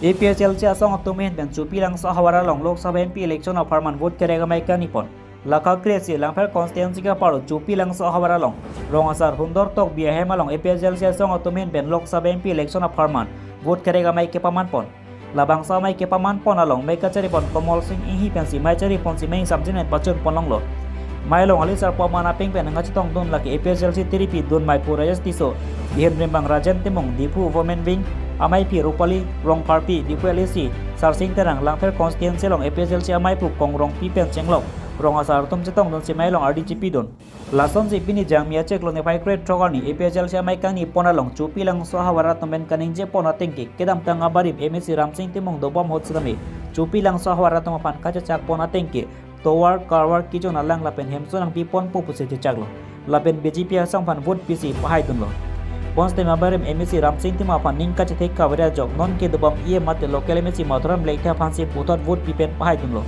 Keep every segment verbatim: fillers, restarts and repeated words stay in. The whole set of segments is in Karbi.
A P H L C asong atum ahin pen Chupilangso ahavar along Lok Sabha M P election apharman vote kerek amei kangni pon. Lakha kre-isi Langpher constituency kaparo Chupilangso ahavar along rong asar Hundor Tokbi ahem along A P H L C asong atum ahin pen Lok Sabha M P election apharman vote kerek amei kepaman pon. Labangso amei kepaman pon along mei kachari pon Komol Sing Inghi pensi mei chari ponsi mei ingsamjin pen pachun pon longlo. Mei along ali sarpo aman apeng pen nangkachetongdun lake A P H L C tiripi dun mei pu Rajesh Tisso, ihin rimbang Rajen Timung, Diphu Women Wing ameiphi Rupali Rongpharpi, Diphu L A C Sarsing Terang, Langpher constituency along A P H L C amei pu Kong Rongpi pen chenglok rong asar atum chetongdunsi mei along ardi chepidun. Lasonsi pini Jangmi achiklo niphai kre throk arni A P H L C amei kangni pon along Chupilangso ahavar atum pen kaningje pon ateng ke kedamtang abarim M A C Ramsing Timung dobom ahut sitame Chupilangso ahavar atum aphan kachechak pon ateng ke tovar karvar kejun alang lapen hemso nangpi ponpo pusi chechaklo. Lapen B J P asong aphan vote pisi pahaidunlo. Bonsitame abarim M A C Ramsing Timung aphan ning kachethek kaveri ajok non ke dobom E M mate local M A C Mathuram Lekthe aphansi puthot vote pi pen pahaidunlo.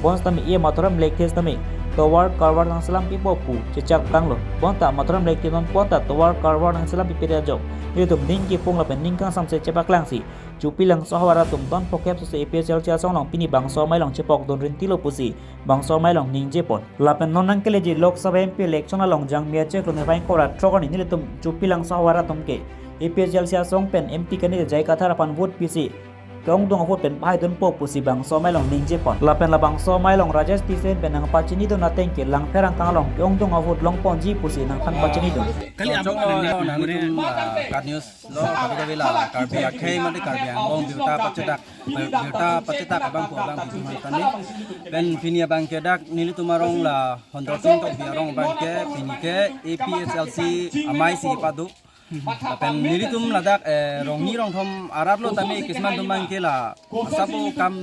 Bonsitame E M Mathuram Lekthe sitame tovar karvar nangselam pipo pu chechak kanglo. Bonta Mathuram Lekthe non bonta tovar karvar nangselam pipe ajok ilitum ning kepung lapen ning kangsamse chepaklangsi Chupilangso ahavar atum don phokep sose A P H L C asong along pini bangso amei along chepokdun rintilo pusi bangso amei along ningje pon. Lapen non nangkeleji Lok Sabha M P election along Jangmi achiklo niphai kre throk arni nelitum Chupilangso ahavar atum ke A P H L C asong pen M P candidate J I Kathar aphan vote pisi ke-ongdung avote pen pahaidunpo pusi bangso amei along ningje pon. Lapen labangso amei along Rajesh Tisso pen nangpachinidun ateng ke Langpher angkang along ke-ongdung avote longponji pusi nangthan pachinidun. Kali Chong abang lo, nang nang nang nang nang nang Kat News lo, kami kami la Karbi akhei mate Karbi Anglong birta pachetak, birta pachetak abang pu abang pu tani. Pen pini abang ke dak nelitum arong la Hundor Sing Tokbi arong abang ke pini ke A P H L C amei si padu. Pen nelitum ladak, eh, rongni rongthom arat lo tame kisman tum abang ke la asabo kam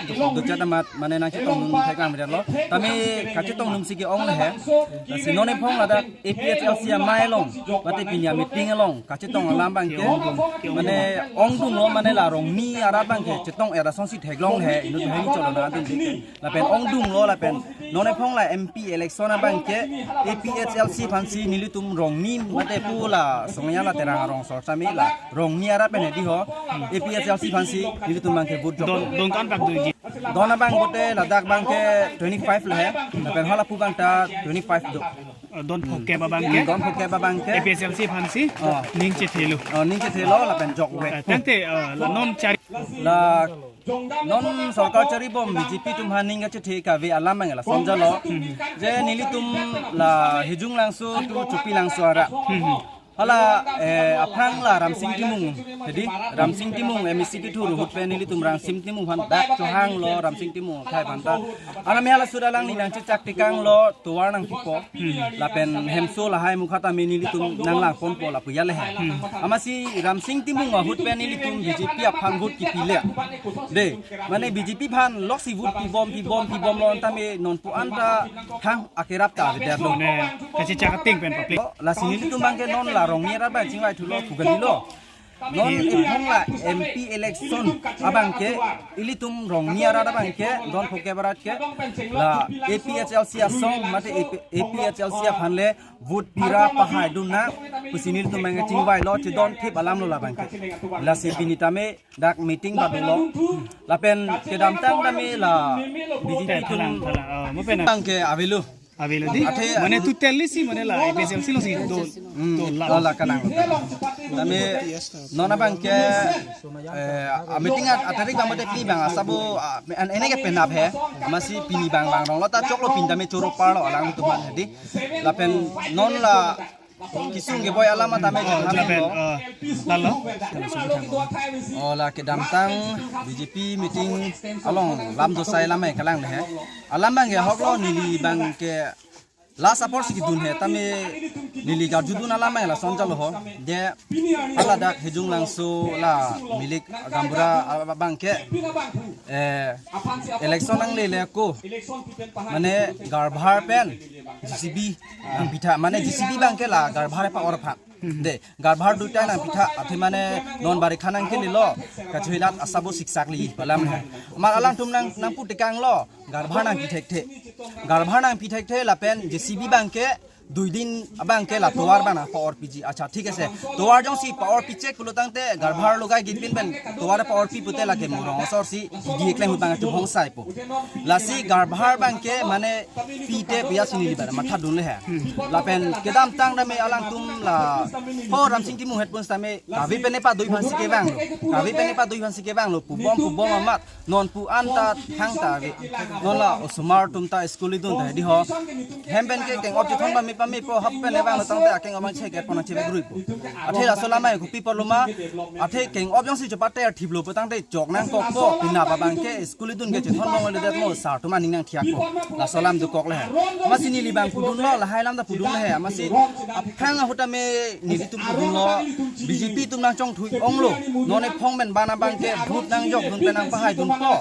do-, dochet amat mane nangchetongdun theklam lo. Tame kachetongdunsi ke-ong le he. Lasi non ephong ladak A P H L C amei along mate pini ameeting along kachetong alam abang ke mane ongdunglo mane la rongni arat abang ke chetong era songsi theklong he inut bahini cholona dun. Lapen ongdunglo lapen non ephong la M P election abang ke A P H L C aphansi nelitum rongni mate pu la Songya la Terang arong sor sami la rongni arat pen hedi ho A P H L C aphansi nelitum abang ke vote jok. Don, don kan pak doji. Don abang bote ladak abang ke twenty-five le he. Lapen hala pu abang ta twenty-five do. Eh, don phokep abang ke. Don phokep abang ke. A P H L C aphansi. Oh. Ning chethelo. Oh, ning chethelo lapen jok we. Eh, tangte, eh, la non chari. La non sorkar chari bom B J P atum aphan ning kachethe kave alam abang lason jalo. Je nelitum la Hijunglangso to Chupilangso arat. Hala, eh, aphrang la Ramsing Timung. Jadi Ramsing Timung M A C kethur ahut pen nelitum Ramsing Timung aphan dak chohanglo Ramsing Timung akhei aphan ta. Anam hala sudah lang ni nangchechak tekanglo tovar nangpipo. Lapen hemso lahai mukha tame nelitum nanglangponpo lapu ya le he. Amatsi Ramsing Timung ahut pen nelitum B J P aphan vote kipile. De, mane B J P aphan loksi vote pibom pibom pibomlo tame non pu anta thang akerap ta avedet lo. Ne, kachechak ateng pen public. Lasi nelitum abang ke non la rongni arat abang chingvai thulo pu kalilo. Non ephong la M P election abang ke ilitum rongni arat abang ke don phokep arat ke la A P H L C asong mate A P, A P H L C aphan le vote pira pahaidun nang pusi nelitum abang ke chingvailo chedon thip alam lo labang ke. Lasi pini tame dak meeting padulo. Lapen kedamtang tame la B J P atum thalang, thalang, oh, mo pen abang ke avelo. Avelo di? Athe mane total si mane la A P H L C alongsi do, hmm, do la. Do la kanang. Tame non abang ke, eh, a meeting at, atarik abang mate pini abang asabo, ah, an ene ke penap he. Amatsi pini abang bang rong lo ta choklo pin tame choro parlo alangtum aphan di. Lapen non la kisung keboi alam tame jam lapen, lo. Eh, lalo. Oh, la kedamtang B J P meeting along lam dosai lam e kalang le he. Alam abang ke ahoklo neli abang ke last apor si kedun he tame neli karjudun alam abang lason jalo ho. Je hala dak Hijunglangso la Milik Gaonbura abang ke, eh, election nanglele ako mane Garbhar pen J C B nangpitha, mane J C B abang ke la Garbhar pa or pha. De, Garbhar duita nangpitha, athe mane non barikha nangkelelo, kachohilat asabo siksak li palam he. Amar alangtum nang, nangpu tekanglo, Garbhar nangpithekthe. Garbhar nangpithekthe lapen J C B abang ke Dui din abang ke la tovar bana pa-orpiji. Acha, thik ase. Tovar jongsi pa-orpi chek pulo tangte, Garbhar logai git pin pen tovar pa-orpi pute lake mo rong asor si hidi eklem ahut bang chubong saipo. Lasi Garbhar bang ke mane pite pu ya si neli bana matha dunle he. Lapen kedamtang dame alangtum la ho Ramsing Timung het pun sitame kave pen epadoi aphan si kevanglo. Kave pen epadoi aphan si kevanglo. Pubom pubom amat. Non pu-an ta thangta ave. Non la osomar atum ta school idun ta hedi ho. Hem pen ke keng-op chethon pame pame po, hap pen evanglo tangte akeng-op abang cheket pon chevek ruipo. Athe laso alam abang kopi apotlo ma. Athe keng-op jongsi chepate athiplo pu tangte chok nangkokpo. Pina abang ke school idun ke chethon longle det mo, sir atum aning nangthiakpo. Laso alam dokokle he. Amatsi neli bang pudunlo, lahai alam ta pudunle he. Amatsi aphrang ahut tame nelitum pudunlo, B J P atum nangchongthui onglo. Non ephong pen bana abang ke vote nangjok dun pen nangpahai dunpo.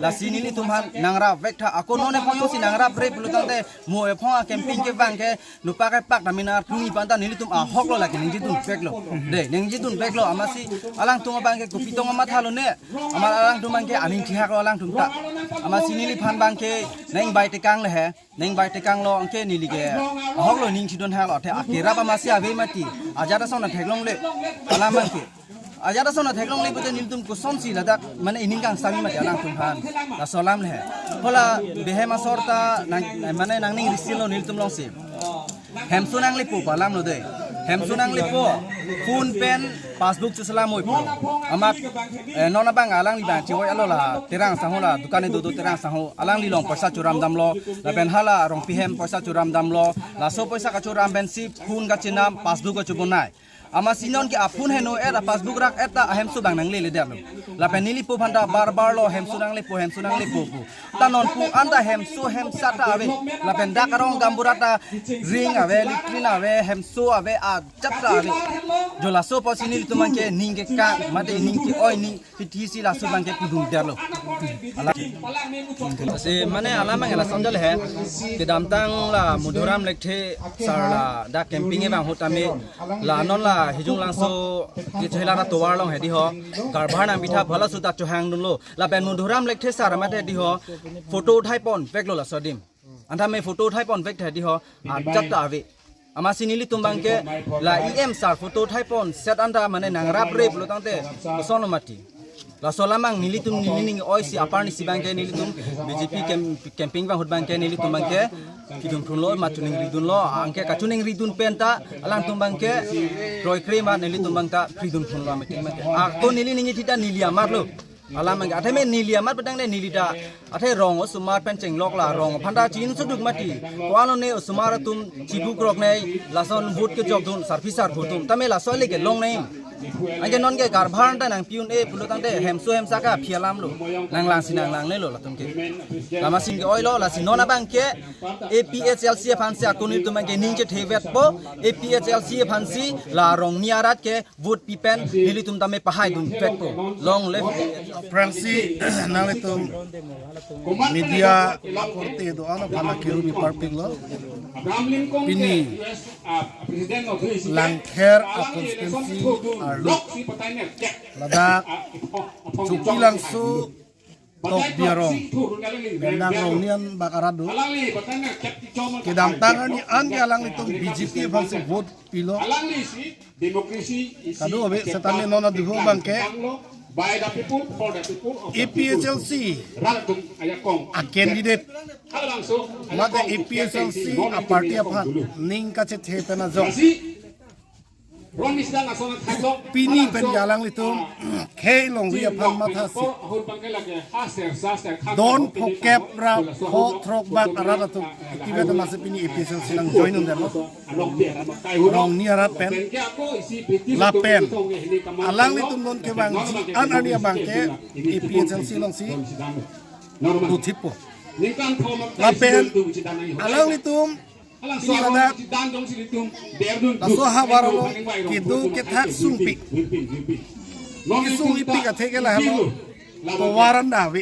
Lasi nelitum aphan nangrap vek tha, ako non ephong jongsi nangrapre pulo tangte mo ephong a-campaign kevang ke nopak epak ta mina arpung ipan ta nelitum ahoklo lake ningje dunveklo. De, ningje dunveklo, amatsi alangtum abang ke kopi tong amatha lone. Amat alangtum abang ke aning thihaklo alangtum ta. Amatsi neliphan abang ke neng bai tekang le he. Neng bai tekanglo anke neli ke ahoklo ning thidun haklo, athe akerap amatsi ave mati. Ajat ason theklongle. Alam abang ke. Ajat ason theklongle pute nelitum kosonsi ladak mane ining kangsam mati alangtum aphan. Laso alam le he. Hala behem asor ta nang, mane nangning risil lo nelitum alongsi. Hemso nanglepo pu alamlo de. Hemso nanglepo. Phone pen passbook chusala moi pu. Amat, eh, non abang alangli bang chewoi alo la Terang asangho la dukan ido do Terang asangho. Alangli along poisa churam damlo. Lapen hala Rongpi ahem poisa churam damlo. Laso poisa kachuram pensi phone kachinam, passbook kachubonai. Amatsi non ke a-phone heno et, a-passbook rak et ta ahemso abang nanglele detlo. Lapen nelipo aphan ta bar bar lo hemso nanglepo, hemso nanglepo pu. Ta non pu-an ta hemso hemsat ta ave. Lapen dak arong gaonbura ta ring ave, latrine ave, hemso ave, ajat ta ave. Jo laso apotsi nelitum abang ke ning kekang, mate ning ke-oi ning pithi si laso abang ke pudun detlo. Ala. Si mane alam abang la sonjal he. Kedamtang la Madhuram Lekthe sir la dak campaign abang ahut tame la non la Hijong Langso ke chehila ra tovar along hedi ho. Garbhar nangpitha pu halaso ta chohang dunlo. Lapen Madhuram Lekthe sir mate hedi ho. Photo uthai ponveklo laso adim. Anta me photo uthai ponvek hedi ho. Ajat ta ave. Amatsi nelitum abang ke la E M sir photo uthai pon set anta mane nangrapre pulo tangte kosonlo mati. Laso alam abang nelitum nelining oisi apar ni si abang ke nelitum B J P camp, campaign abang ahut abang ke nelitum abang ke kedun phunlo ma choningri dunlo, anke kachoningri dun pen ta alangtum abang ke kroikre ma nelitum abang ta phridun phunlo meeting abang ke. Ako neli ning ithi ta neli amatlo. Alam abang ke athe me neli amat petang ne neli ta. Athe rong osomar pen chenglok la rong aphan ta chin suduk mati. Ko-an lone osomar atum chibu krok nei lason vote kejok dun sarpi sarpo atum. Tame laso le kelong nei. Anke non ke Garbhar ta nangpi un-e pulo tangte hemso hemsa kaphi alamlo. Nanglangsi nanglanglelo latum ke. Amatsi ke-oilo lasi non abang ke A P H L C aphansi ako nelitum abang ke ning chethevetpo. A P H L C aphansi la Rongni arat ke vote pi pen nelitum tame pahai dunvekpo. Long live. Aphrangsi nanglitum media akorte do-an aphan akirumi parpiklo. Pini Langkher a-constituency arlo ladak Chopilangso Tokbi arong Bendang Rongni anbak arat do. Kedamtang arni an ke alanglitum B J P aphansi vote pilo. Kado ave setame non aduho abang ke A P H L C a-candidate mate A P H L C a-party aphan ning kachethe pen ajok pini pen alanglitum khei longri aphan mathasi don phokep ra pho throk bak arat atum itivet amatsi pini A P H L C nang join un-edetlo. Rongni arat pen lapen alanglitum non kevangji an arni abang ke A P H L C alongsi dothippo. Lapen alanglitum pini ladak laso havar along kedo kethak sungpik. Kesung ipik athe ke lahelo tovar an ta ave.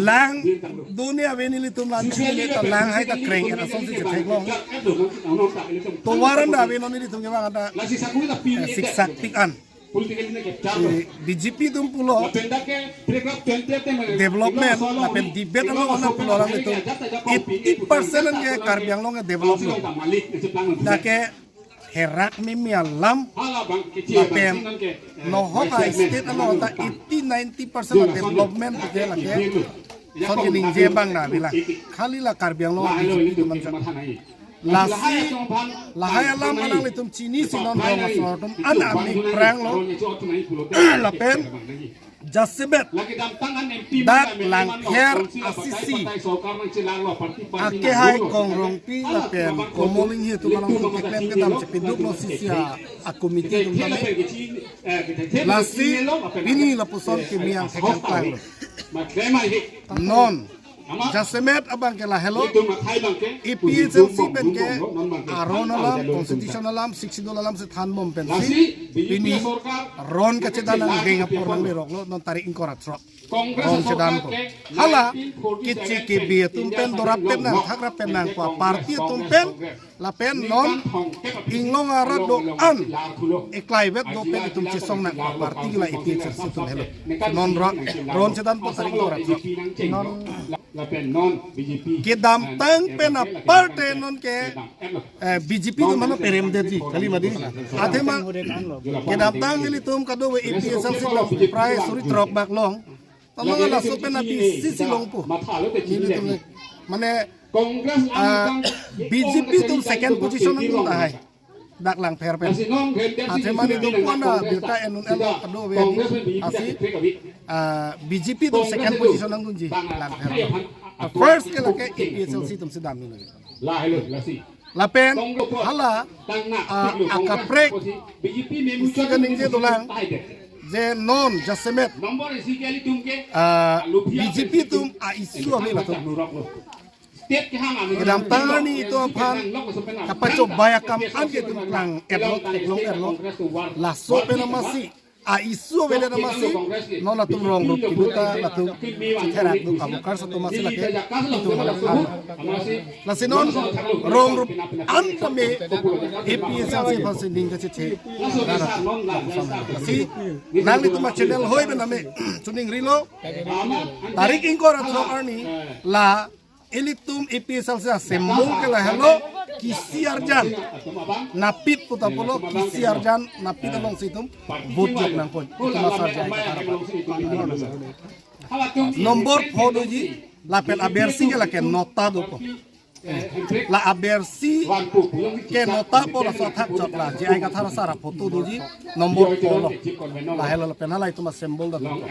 Lang doni ave nelitum lang chini ta lang hai ta kreng asonsi chetheklong. Tovar an ta ave non nelitum kevang anta eh, siksak pik an. B J P atum pulo development lapen debate along ana pulo alanglitum eighty percent an ke Karbi Anglong ke develop lo. Dak ke herak mimi alam lapen nohok a state along ta eighty ninety percent development ke lake son ke ningje abang na bila khali la Karbi Anglong B J P atum an. Lasi lahai alam alanglitum chinisi non rong asor atum an aphrang lo. Lapen jasemet dak Langpher a C C akehai Kong Rongpi lapen Komolinghi atum along atum keklem kedam chepeduk lo C C a, a committee atum tame. Lasi pini lapuson kemi angthek angklang lo. Non jasemet abang ke lahelo, A P H L C pen ke aron alam, constitution alam, Sixth Schedule alam si thanbom pensi pini ron kachedan angdeng apor nanglerok lo, non tarik ingkoi ra throk ron chedan ko. Hala kichi kibi atum pen dorap pen nang, thak rap pen nang ko, party atum pen lapen non inglong arat do-an eklai vet do pen itum chesong nang ko, party la A P H L C atum helo. Non ra ron chedan apor tarik ingkoi ra throk. Non kedamtang pen aparte non ke, eh, B J P atum mana perem dedi kali mati. Athema kedamtang ilitum kadokave A P H L C atum prai suri throk bak long. Tama laso pen a B C C longpo. Nelitum le. Mane, ah, B J P atum second position nangdun tahai. Dak Langpher pen. Athema nelitum ko-an abirta en un-elo kadokave asi, ah, B J P atum second position nangdunji Langpher. First ke lake A P H L C atum si damji lake. Lapen hala, ah, akaprek isi kaningje dolang je non jasemet, ah, B J P atum a issue ave latum. Kedamtang arni itum aphan kapachobei akam an ke itum klang-etlo, theklong-etlo. Laso pen amatsi a issue avedet amatsi non latum rong rup kedo ta latum chitherak do ka, Voters atum amatsi lake itum alam. Lasi non rong rup an tame A P H L C aphansi ning kachethe. Lasi nanglitum a channel hoi pen tame chuning rilo. Tarik ingkoi ra throk arni la ilitum A P H L C a symbol ke lahelo kisi arjan napit puta pulo, kisi arjan napit alongsi itum vote jok nangkon. Itum asar jai katar. Nombor pho doji, lapen abersi ke lake nota dopo. La abersi ke nota po, laso athak chot la J I Kathar asar aphoto doji, nombor pho lo. Lahelo lapen hala itum a symbol da dopo.